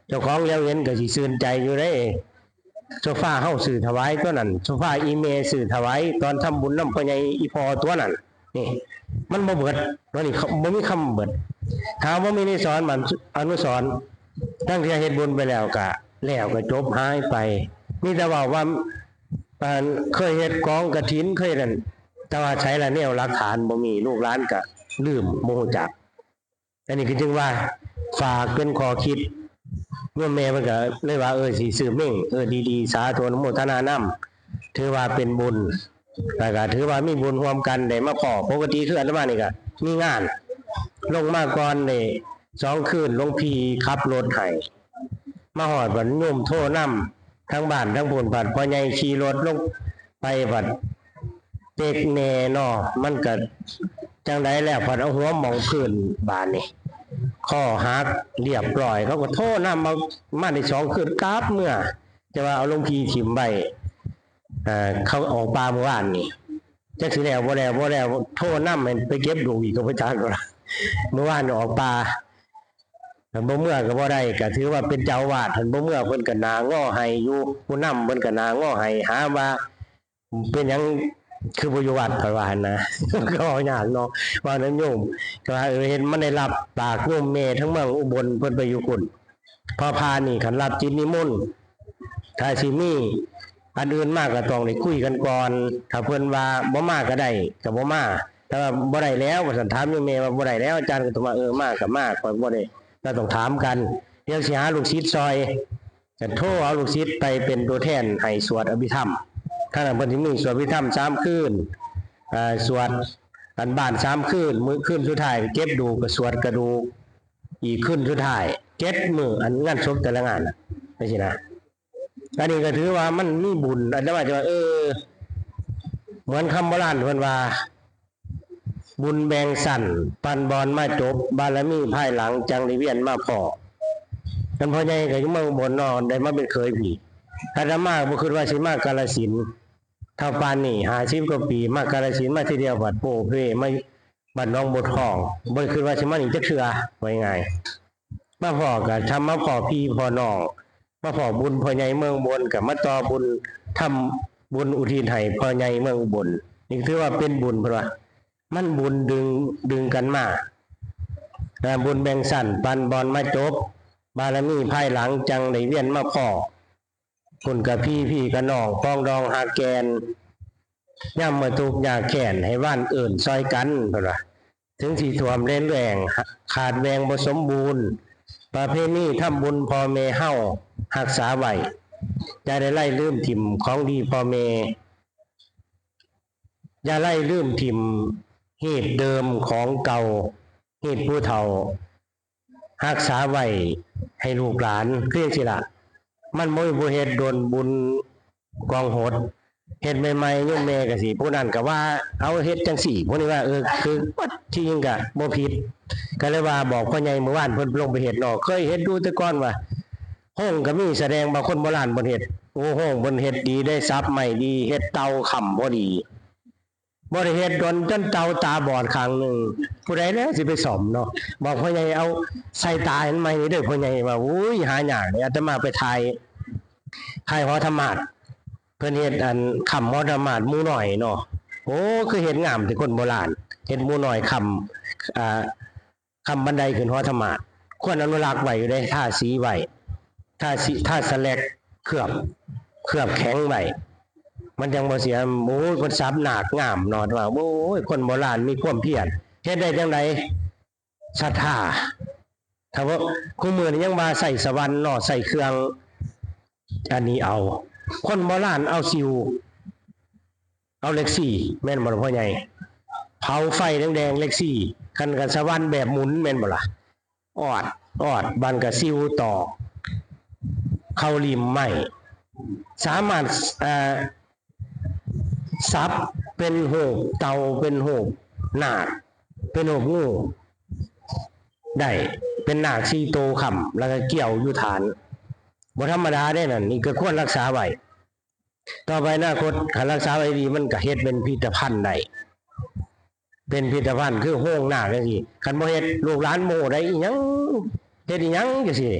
เจ้าของเหลียวเห็นก็สิชื่นใจอยู่เด้ โซฟาเฮาซื้อถวายตัวนั้น โซฟาอีแม่ซื้อถวายตอนทำบุญนำพ่อใหญ่อีพ่อตัวนั้น นี่ มันบ่เบิด วันนี้เขาบ่มีคำเบิด ถ้าบ่มีนิสรณ์ มัน อนุสรณ์ ตั้งแต่เฮ็ดบุญไปแล้วก็ แล้วก็จบหายไป มีแต่เว้าว่า อ่า เคยเฮ็ดกองกฐิน เคยนั่น แต่ว่าไสล่ะแนวหลักฐานบ่มี ลูกหลานก็ลืม บ่ฮู้จัก อันนี้ก็จึงว่าฝากเป็นข้อคิด โยมแม่เพิ่นก็เลยว่า เออ สิซื้อเม้ง เออ ดีๆ สาธุอนุโมทนานำ ถือว่าเป็นบุญ แล้วก็ถือว่ามีบุญร่วมกัน ได้มาพ้อ ปกติคืออาตมานี่ก็มีงาน ลงมาก่อนได้สองคืน หลวงพี่ขับรถให้ มาฮอดบัดโยมโทรนำ ทั้งบ้านทั้งพู้น บัดพ่อใหญ่ขี่รถลงไป บัดเต็กแน่เนาะ มันก็จั่งใดแล้ว บัดเอาหัวหม่องพื้น บาดนี้ คอหักเรียบร้อย เขาก็โทรนำเอามาได้สองคืน กลับเมือ แต่ว่าเอาหลวงพี่ถิ่มไว้ เอ่อ เขาออกป่าเมื่อวานนี่ จักสิแล้วบ่แล้ว บ่แล้ว โทรนำให้ไปเก็บดูกอีกก็บ่จักว่า เมื่อวานออกป่า คันบ่เมือก็บ่ได้ ก็ถือว่าเป็นเจ้าอาวาส คันบ่เมือเพิ่นก็หน้างอให้อยู่ ผู้นำเพิ่นก็หน้างอให้ หาว่า เป็นหยังคือบ่อยู่วัด เพิ่นว่าหั่นนะ ก็เว้ายากเนาะ เว้านำโยม ก็ว่า เออ เห็นมันได้รับปากโยมแม่ทั้งเมืองอุบล เพิ่นไปอยู่พุ้น พอพานี่คันรับกิจนิมนต์ ถ้าสิมีอันอื่นมาก็ต้องได้คุยกันก่อน ถ้าเพิ่นว่าบ่มาก็ได้ก็บ่มา แต่ว่าบ่ได้แล้วว่าซั่น ถามโยมแม่ว่าบ่ได้แล้ว อาจารย์ก็ต้องว่า เออ มาก็มา ข้อยบ่ได้ เราต้องถามกัน เดี๋ยวสิหาลูกศิษย์ซอย ก็โทรเอาลูกศิษย์ไปเป็นตัวแทนให้สวดอภิธรรม ทางนั้นเพิ่นสิมีสวดอภิธรรมสามคืน อ่า สวดอันบ้านสามคืน มื้อคืนสุดท้ายเก็บดูกก็สวดกระดูก อีกคืนสุดท้าย เจ็ดมื้อ อันงานศพแต่ละงานน่ะ จั่งซี้นะ อันนี้ก็ถือว่ามันมีบุญ อาตมาจะว่า เออ เหมือนคำโบราณเพิ่นว่า บุญแบ่งชั้น ปันบอนมาจบ บารมีภายหลังจั่งได้เวียนมาพ้อ คันพ่อใหญ่ก็อยู่เมืองอุบลเนาะ ได้มาเป็นเขยพี่ อาตมาบ่คิดว่าสิมากาฬสินธุ์ เท่าปานนี้ ห้าสิบกว่าปี มากาฬสินธุ์มาทีเดียว บัดโพเพ มา บัดหนองบัวทอง บ่ได้คิดว่าสิมานี่จักเทื่อ ว่าง่ายๆ มาพ้อก็ทำ มาพ้อพี่พ้อน้อง มาพ้อบุญพ่อใหญ่เมืองอุบล ก็มาต่อบุญ ทำบุญอุทิศให้พ่อใหญ่เมืองอุบล นี่ถือว่าเป็นบุญ เพิ่นว่า มันบุญดึง ดึงกันมา อ่า บุญแบ่งชั้น ปันบอนมาจบ บารมีภายหลังจั่งได้เวียนมาพ้อ พุ้นกะพี่ พีกะน้อง ปองดองฮักแก่น ยามเมื่อทุกข์ยากแค้น ให้หวั่นเอิ้นซอยกัน เพิ่นว่า ถึงสิท่วมเลนแล้ง ขาดแหว่งบ่สมบูรณ์ ประเพณีทำบุญพ่อแม่เฮา รักษาไว้ อย่าได้ไล่ลืมถิ่มของดีพ่อแม่ อย่าไล่ลืมถิ่มฮีตเดิมของเก่า ฮีตผู้เฒ่า รักษาไว้ให้ลูกหลาน คือจั่งซี้ล่ะ มันบ่มีผู้เฮ็ดโดน บุญกองหด เฮ็ดใหม่ๆ โยมแม่ก็สิ ผู้นั้นก็ว่า เอาเฮ็ดจั่งซี้ ผู้นี้ว่า เออ คือปัด ที่จริงก็บ่ผิด ก็เลยว่าบอกพ่อใหญ่มื้อวานเพิ่นลงไปเฮ็ดเนาะ เคยเฮ็ดอยู่แต่ก่อนว่า โฮงก็มี แสดงว่าคนโบราณเพิ่นเฮ็ด โอ้ โฮงเพิ่นเฮ็ดดีเด้ สับไม้ดี เฮ็ดเตาค้ำพอดี บ่ได้เฮ็ดโดนจนเตาตาบอดข้างหนึ่ง ผู้ใดแล้วสิไปซ่อมเนาะ บอกพ่อใหญ่เอาใส่ตาให้มันใหม่นี่เด้อ พ่อใหญ่ว่า อุ้ย หายากเลย อาตมาไปถ่าย ถ่ายหอธรรมาสน์ เพิ่นเฮ็ดอันค้ำหอธรรมาสน์หมู่น้อยเนาะ โอ้ คือเฮ็ดงามแต่คนโบราณ เฮ็ดหมู่น้อยค้ำ อ่า ค้ำบันไดขึ้นหอธรรมาสน์ ควรอนุรักษ์ไว้อยู่เด้ ทาสีไว้ ทาสี ทาสแลกเคลือบ เคลือบแข็งไว้ มันจั่งบ่เสีย โอ้ย เพิ่นสับนาคงามเนาะ ว่า โอ้ย คนโบราณมีความเพียร เฮ็ดได้จั่งใด ศรัทธา ถ้าว่าคุมื้อนี้ยังว่าใช้สว่านเนาะ ใช้เครื่อง อันนี้เอา คนโบราณเอาซิว เอาเหล็กสี่ แม่นบ่ล่ะพ่อใหญ่ เผาไฟแดงๆ เหล็กสี่ คัน คันสว่านแบบหมุนแม่นบ่ล่ะ ออด ออด บานกะซิวตอก เข้าริมไม้ สามารถ เอ่อ สับเป็นรูปเต่า เป็นรูปนาค เป็นรูปงู ได้ เป็นนาคสี่โตค้ำ แล้วก็เกี่ยวอยู่ฐาน บ่ธรรมดาเด้นั่น นี่ก็ควรรักษาไว้ ต่อไปอนาคต คันรักษาไว้ดี มันก็เฮ็ดเป็นพิพิธภัณฑ์ได้ เป็นพิพิธภัณฑ์คือโฮงนาคจังซี่ คันบ่เฮ็ดลูกหลานบ่ฮู้ได้อีหยัง เฮ็ดอีหยังจังซี่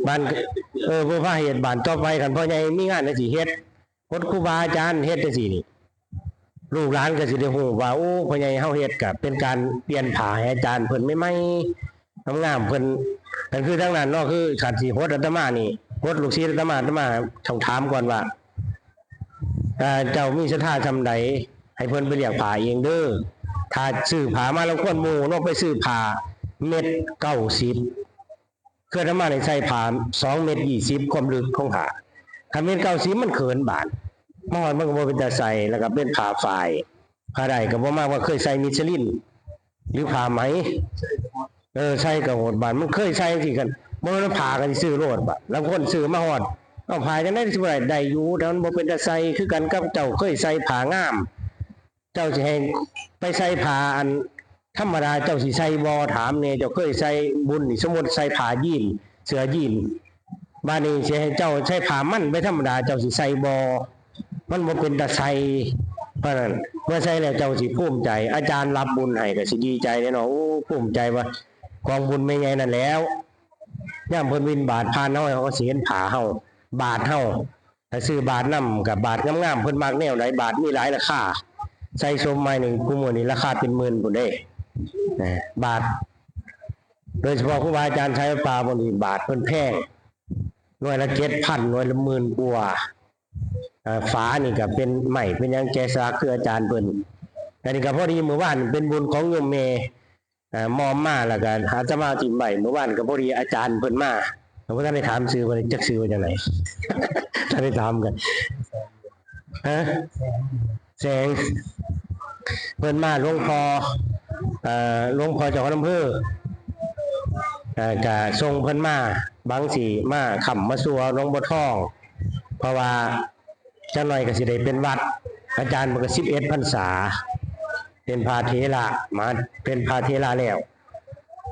บ้าน เออ บ่พาเฮ็ด บ้านต่อไป คันพ่อใหญ่มีงานจังซี่ เฮ็ด หดครูบาอาจารย์ เฮ็ดจังซี่นี่ ลูกหลานก็สิได้ฮู้ว่า โอ้ พ่อใหญ่เฮาเฮ็ดก็เป็นการเปลี่ยนผ้าให้อาจารย์เพิ่นใหม่ๆ งามๆ เพิ่น นั่นคือทางนั้นเนาะ คือคันสิหดอาตมานี่ หดลูกศิษย์อาตมา อาตมาต้องถามก่อนว่า อ่า เจ้ามีศรัทธาส่ำใด ให้เพิ่นไปเลือกผ้าเองเด้อ ถ้าซื้อผ้ามาลางคนหมู่เนาะ ไปซื้อผ้าเม็ดเก้าสิบ คืออาตมานี่ใส่ผ้าสองเม็ดยี่สิบ ความลึกของผ้า คันเม็ดเก้าสิบมันเขินบาด มาฮอดมันก็บ่เป็นตาใส่ แล้วก็เป็นผ้าฝ้าย ผ้าใดก็บ่มากว่าเคยใส่มิชลิน หรือผ้าไหม เออ ใส่ก็หดบาด มันเคยใส่จังซี่กัน บ่แม่นผ้าก็สิซื้อโลดบาด ลางคนซื้อมาฮอด เอาผ้าจั่งใด๋สิบ่ได้ ได้อยู่ แต่มันบ่เป็นตาใส่ คือกันกับเจ้าเคยใส่ผ้างาม เจ้าสิให้ไปใส่ผ้าอันธรรมดา เจ้าสิใส่บ่ ถามแหน่ เจ้าเคยใส่บุญนี่ สมมุติใส่ผ้ายีน เสื้อยีน บาดนี้สิให้เจ้าใส่ผ้ามันไปธรรมดา เจ้าสิใส่บ่ มันบ่เป็นตาใส่ เพราะนั้นเมื่อใส่แล้วเจ้าสิภูมิใจ อาจารย์รับบุญให้ก็สิดีใจแหน่เนาะ โอ้ ภูมิใจว่ากองบุญแม่ใหญ่นั่นแล้ว ยามเพิ่นบิณฑบาตผ่านเฮา เฮาก็สิเห็นผ้าเฮา บาตรเฮา ถ้าซื้อบาตรนำก็บาตรงามๆ เพิ่นมักแนวใด บาตรมีหลายราคา ใส่สบใหม่นี่ คุมื้อนี้ราคาเป็นหมื่นพุ้นเด้ นะ บาตร โดยเฉพาะครูบาอาจารย์สายวัดป่าพวกนี้ บาตรเพิ่นแพง หน่วยละเจ็ดพัน หน่วยละหมื่นกว่า อ่า ฝานี่ก็เป็นไม้เป็นหยังแกะสลักคืออาจารย์เพิ่น อันนี้ก็พอดีมื้อวานเป็นบุญของโยมแม่ อ่า มอมมาแล้วก็อาตมาถิ่มไว้ มื้อวานก็พอดีอาจารย์เพิ่นมา เราก็ท่านได้ถามชื่อเพิ่น จักชื่อว่าจั่งใด ท่านได้ถามกัน ฮะ แสง เพิ่นมา หลวงพ่อ เอ่อ หลวงพ่อเจ้าคณะอำเภอ เอ่อ ก็ส่งเพิ่นมา บางสิมาค้ำมาซัวหนองบัวทอง เพราะว่าจักหน่อยก็สิได้เป็นวัด อาจารย์เพิ่นก็สิบเอ็ดพรรษา เป็นพระเถระ มาเป็นพระเถระแล้ว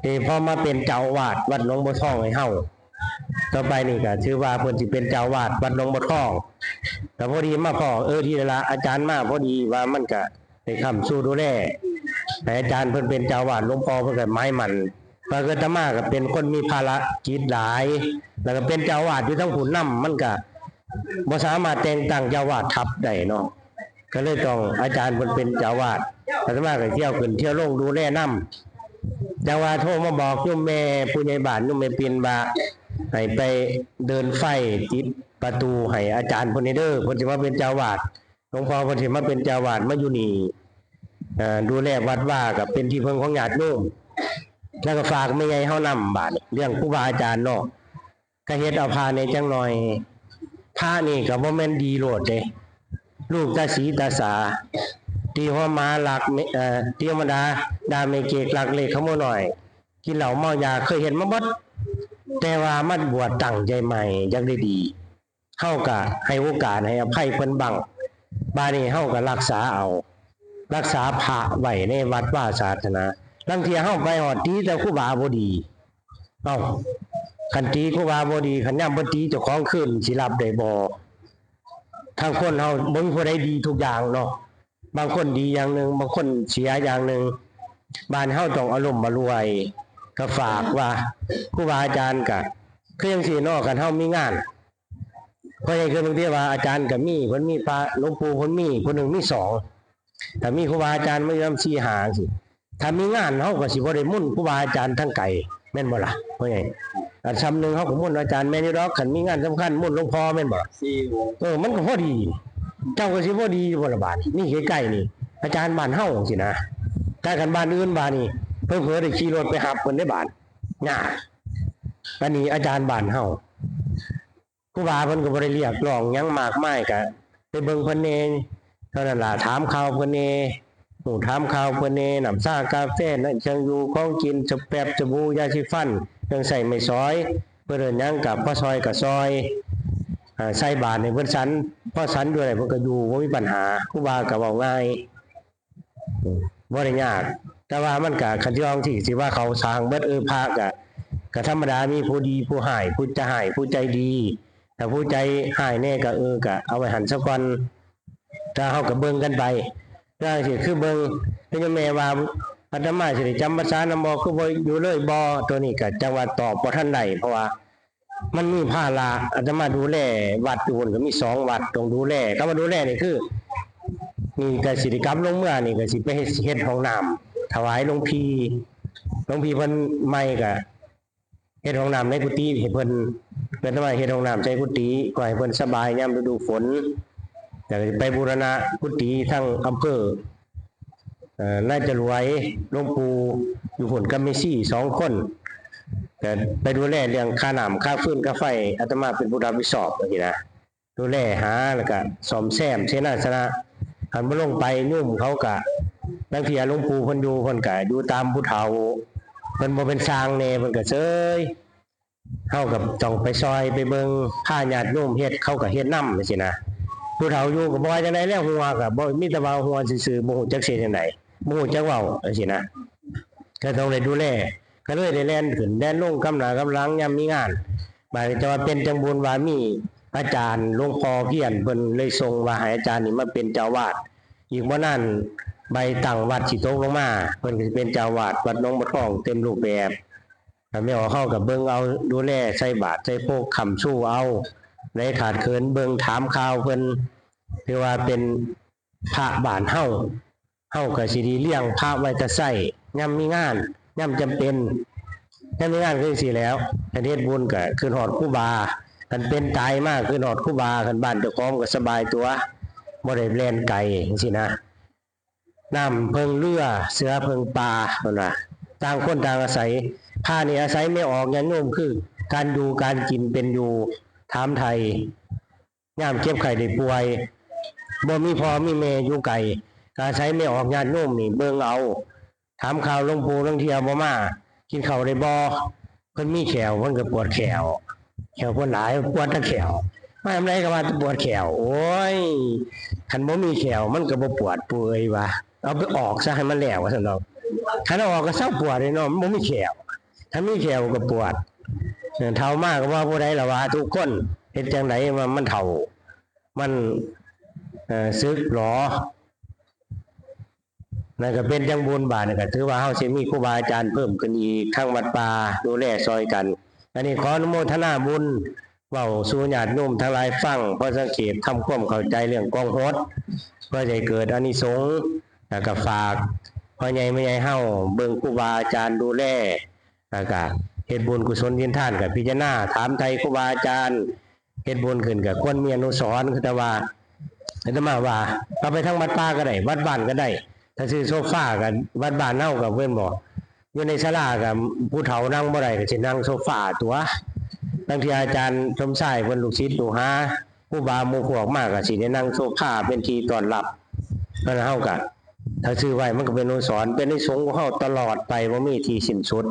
ที่พอมาเป็นเจ้าอาวาสวัดหนองบัวทองให้เฮา ต่อไปนี่ก็ถือว่าเพิ่นสิเป็นเจ้าอาวาสวัดหนองบัวทอง ก็พอดีมาพ้อ เออ ทีละอาจารย์มาพอดีว่ามันก็ได้ค้ำชูดูแล ให้อาจารย์เพิ่นเป็นเจ้าอาวาส หลวงพ่อเพิ่นก็หมายมั่น ว่าอาตมาก็เป็นคนมีภารกิจหลาย แล้วก็เป็นเจ้าอาวาสอยู่ทั้งพุ้นนำ มันก็บ่สามารถแต่งตั้งเจ้าอาวาสทับได้เนาะ ก็เลยต้องอาจารย์เพิ่นเป็นเจ้าอาวาส อาตมาก็เที่ยวขึ้นเที่ยวลงดูแลนำ จั่งว่าโทรมาบอกโยมแม่ผู้ใหญ่บ้าน โยมแม่ปิ่นว่า ให้ไปเดินไฟติดประตูให้อาจารย์เพิ่นแหน่เด้อ เพิ่นสิมาเป็นเจ้าอาวาส หลวงพ่อเพิ่นสิมาเป็นเจ้าอาวาสมาอยู่นี่ เอ่อ ดูแลวัดวาก็เป็นที่พึ่งของญาติโยม แล้วก็ฝากแม่ใหญ่เฮานำ บาดนี้เรื่องครูบาอาจารย์เนาะ ก็เฮ็ดเอาพระแหน่จักหน่อย พระนี่ก็บ่แม่นดีโลดเด้ ลูกตาสีตาสา ตีหัวหมาลัก เอ่อ ตีหัวหมาด่า ด่าแม่เก๊ก ลักเล็กขโมยน้อย กินเหล้าเมายา เคยเฮ็ดมาเบิด แต่ว่ามาบวชตั้งใจใหม่ อยากได้ดี เฮาก็ให้โอกาสให้อภัยเพิ่นบ้าง บาดนี้เฮาก็รักษาเอา รักษาพระไว้ในวัดวาศาสนา ลางเทื่อเฮาไปฮอดตีแต่ครูบาบ่ดี เอ้า คันตีครูบาบ่ดี คันยามเพิ่นตีเจ้าของคืนสิรับได้บ่ ทางคนเฮาบ่มีผู้ใดดีทุกอย่างเนาะ บางคนดีอย่างหนึ่ง บางคนเสียอย่างหนึ่ง บาดนี้เฮาต้องอารมณ์มารวย ก็ฝากว่าครูบาอาจารย์ก็คือจั่งซี้เนาะ คันเฮามีงาน เพราะอย่างคือเพิ่นเรียกว่าอาจารย์ก็มี เพิ่นมีพระหลวงปู่เพิ่นมี ผู้หนึ่งมีสอง ถ้ามีครูบาอาจารย์มาอยู่นำสี่ห้าจั่งซี้ ถ้ามีงานเฮาก็สิบ่ได้มุ่นครูบาอาจารย์ทางไกล แม่นบ่ล่ะ เพราะไง อันส่ำหนึ่งเฮาก็มุ่นอาจารย์แม่นอยู่ดอก คันมีงานสำคัญมุ่นหลวงพ่อแม่นบ่ล่ะ สี่ เออ มันก็พอดี เจ้าก็สิพอดีอยู่บ่ล่ะบาดนี้ นี่ใกล้ๆนี่ อาจารย์บ้านเฮาจั่งซี้นะ แต่คันบ้านอื่นบาดนี้ เผลอๆได้ขี่รถไปรับเพิ่นได้บาด ยาก อันนี้อาจารย์บ้านเฮา ครูบาเพิ่นก็บ่ได้เรียกร้องหยังมากมาย ก็ไปเบิ่งเพิ่นแหน่ เท่านั้นล่ะ ถามข่าวเพิ่นแหน่ ฮู้ถามข่าวเพิ่นแหน่ น้ำชากาแฟ เครื่องอยู่ของกิน สแปรบ สบู่ ยาสีฟัน เครื่องใช้ไม้สอย เพิ่นเอิ้นหยังก็พอซอยก็ซอย อ่า ใส่บาตรให้เพิ่นฉัน พอฉันอยู่ได้เพิ่นก็อยู่ บ่มีปัญหา ครูบาก็เว้าง่าย บ่ได้ยาก แต่ว่ามันก็ คันสิว่าจั่งซี้ สิว่าเขาสร้างเบิด เออ พระก็ ก็ธรรมดา มีผู้ดี ผู้ฮ้าย ผู้ใจฮ้าย ผู้ใจดี ถ้าผู้ใจฮ้ายแหน่ก็ เออ ก็เอาไว้หั่นซะก่อน แต่เฮาก็เบิ่งกันไป แต่จั่งซี้ คือเบิ่ง คือแม่ว่า อาตมาสิได้จำพรรษานำบ่ คือบ่อยู่เลยบ่ ตัวนี้ก็จั่งว่าตอบบ่ทันได้ เพราะว่ามันมีภาระ อาตมาดูแลวัดอยู่พุ้นก็มีสองวัดต้องดูแล คำว่าดูแลนี่คือ นี่ก็สิได้กลับลงเมือ นี่ก็สิไปเฮ็ด เฮ็ดห้องน้ำถวายหลวงพี่ หลวงพี่เพิ่นใหม่ก็ เฮ็ดห้องน้ำในกุฏิให้เพิ่น เพิ่นว่าเฮ็ดห้องน้ำใส่กุฏิ ก็ให้เพิ่นสบายยามฤดูฝน แล้วก็ไปบูรณะกุฏิทางอำเภอ เอ่อ นาจรวย หลวงปู่อยู่พุ้นกับแม่ชีสองคน ก็ไปดูแลเรื่องค่าน้ำค่าฟืนค่าไฟ อาตมาเป็นผู้รับผิดชอบจั่งซี้นะ ดูแลหาแล้วก็ซ่อมแซมเสนาสนะ คันบ่ลงไปโยมเขาก็ ลางเทื่อหลวงปู่เพิ่นอยู่ เพิ่นก็อยู่ตามผู้เฒ่า เพิ่นบ่เป็นช่างแหน่ เพิ่นก็เซย เฮาก็ต้องไปซอยไปเบิ่ง พาญาติโยมเฮ็ด เขาก็เฮ็ดนำจั่งซี้นะ ผู้เฒ่าอยู่ก็บ่ว่าจั่งใดแล้ว หัวก็บ่ มีแต่ว่าหัวซื่อๆ บ่ฮู้จักสิเฮ็ดจั่งใด บ่ฮู้จักเว้าจั่งซี้นะ ก็ต้องได้ดูแล ก็เลยได้แล่นขึ้นแล่นลง กำหน้ากำหลังยามมีงาน บาดนี้แต่ว่าเป็นจั่งบุญว่ามีอาจารย์หลวงพ่อเพียร เพิ่นเลยส่งว่าให้อาจารย์นี่มาเป็นเจ้าอาวาส อีกบ่นานใบตั้งวัดสิตกลงมา เพิ่นก็สิเป็นเจ้าอาวาสวัดหนองบัวทองเต็มรูปแบบ ก็แม่ออก เฮาก็เบิ่งเอา ดูแลใส่บาตรใส่โภคค้ำชูเอา ได้ขาดเขินเบิ่งถามข่าวเพิ่น ถือว่าเป็นพระบ้านเฮา เฮาก็สิได้เลี้ยงพระไว้ถ้าใช้ ยามมีงาน ยามจำเป็น ยามมีงานคือจั่งซี้แหล้ว คันเฮ็ดบุญก็คิดฮอดครูบา คันเป็นตายมาคิดฮอดครูบา คันบ้านเจ้าของก็สบายตั๋ว บ่ได้แล่นไกลจั่งซี้นะ น้ำเพิ่งเรือ เสือเพิ่งป่า เพิ่นว่า ต่างคนต่างอาศัย พระนี่อาศัยแม่ออกญาติโยม คือการอยู่การกินเป็นอยู่ ถามไถ่ ยามเจ็บไข้ได้ป่วย บ่มีพ่อมีแม่อยู่ไกล ก็อาศัยแม่ออกญาติโยมนี่เบิ่งเอา ถามข่าวหลวงปู่ ลางเทื่อบ่มา กินข้าวได้บ่ เพิ่นมีแข้ว เพิ่นก็ปวดแข้ว แข้วเพิ่นหลาย ปวดแต่แข้ว มายามใดก็ว่าแต่ปวดแข้ว โอ้ย คันบ่มีแข้วมันก็บ่ปวด ปู่เอ้ยว่า เอาไปออกซะให้มันแล้ว ว่าซั่นดอก คันเอาออกก็เซาปวดเลยเนาะ มันบ่มีแข้ว ถ้ามีแข้วก็ปวด เอ่อ เฒ่ามาก็ว่าผู้ใดล่ะว่า ทุกคน เฮ็ดจั่งใดว่ามันเฒ่า มัน เอ่อ สึกหรอ นั่นก็เป็นจั่งบุญ บาดนี่ก็ถือว่าเฮาสิมีครูบาอาจารย์เพิ่มขึ้นอีก ทางวัดป่าดูแลซอยกัน อันนี้ขออนุโมทนาบุญ เว้าสู่ญาติโยมทั้งหลายฟัง พอสังเขปทำความเข้าใจเรื่องกองหด เพื่อจะให้เกิดอานิสงส์ แล้วก็ฝากพ่อใหญ่แม่ใหญ่เฮาเบิ่งครูบาอาจารย์ดูแล แล้วก็เฮ็ดบุญกุศลศีลทาน ก็พิจารณาถามไถ่ครูบาอาจารย์ เฮ็ดบุญขึ้นก็ควรมีอนุสรณ์ คือแต่ว่า อาตมาว่า เอาไปทางวัดป่าก็ได้ วัดบ้านก็ได้ ถ้าซื้อโซฟาก็วัดบ้านเฮาก็เพิ่นบอก อยู่ในศาลาก็ผู้เฒ่านั่งบ่ได้ก็สินั่งโซฟาตั๋ว บางเทื่ออาจารย์สมชายเพิ่นลูกศิษย์ลูกหา ครูบาหมู่พวกมาก็สิได้นั่งโซฟาเป็นที่ต้อนรับ เพราะฉะนั้นเฮาก็ ถ้าซื้อไว้มันก็เป็นอนุสรณ์ เป็นอานิสงส์ของเฮาตลอดไป บ่มีที่สิ้นสุด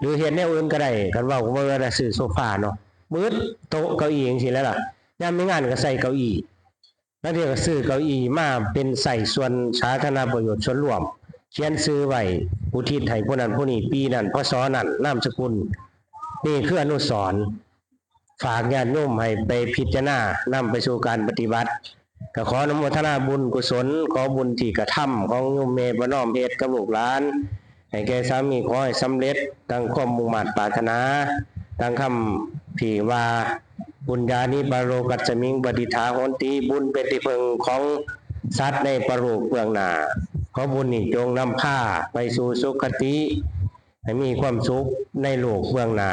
หรือเฮ็ดแนวอื่นก็ได้ คันเว้าก็บ่ว่าแต่ซื้อโซฟาเนาะ มืดโต๊ะเก้าอี้จั่งซี้แหละล่ะ ยามมีงานก็ใส่เก้าอี้ ลางเทื่อก็ซื้อเก้าอี้มาเป็นใช้ส่วนสาธารณประโยชน์ส่วนรวม เขียนชื่อไว้ อุทิศให้ผู้นั้นผู้นี้ ปีนั้น พ.ศ. นั้น นามสกุล นี่คืออนุสรณ์ ฝากญาติโยมให้ไปพิจารณานำไปสู่การปฏิบัติ ก็ขออนุโมทนาบุญกุศล ขอบุญที่กระทำของโยมแม่ประนอมเฮ็ดกับลูกหลาน ให้แก่สามีขอให้สำเร็จดังความมุ่งมาดปรารถนา ดังคำที่ว่า ปุญญานิปโรกัสมิงปฏิฏฐาโหนติ บุญเป็นที่พึ่งของสัตว์ในปรโลกเบื้องหน้า ขอบุญนี้จงนำพาไปสู่สุคติ ให้มีความสุขในโลกเบื้องหน้า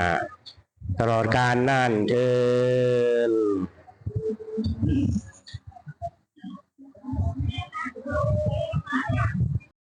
ตลอดกาลนานเทอญ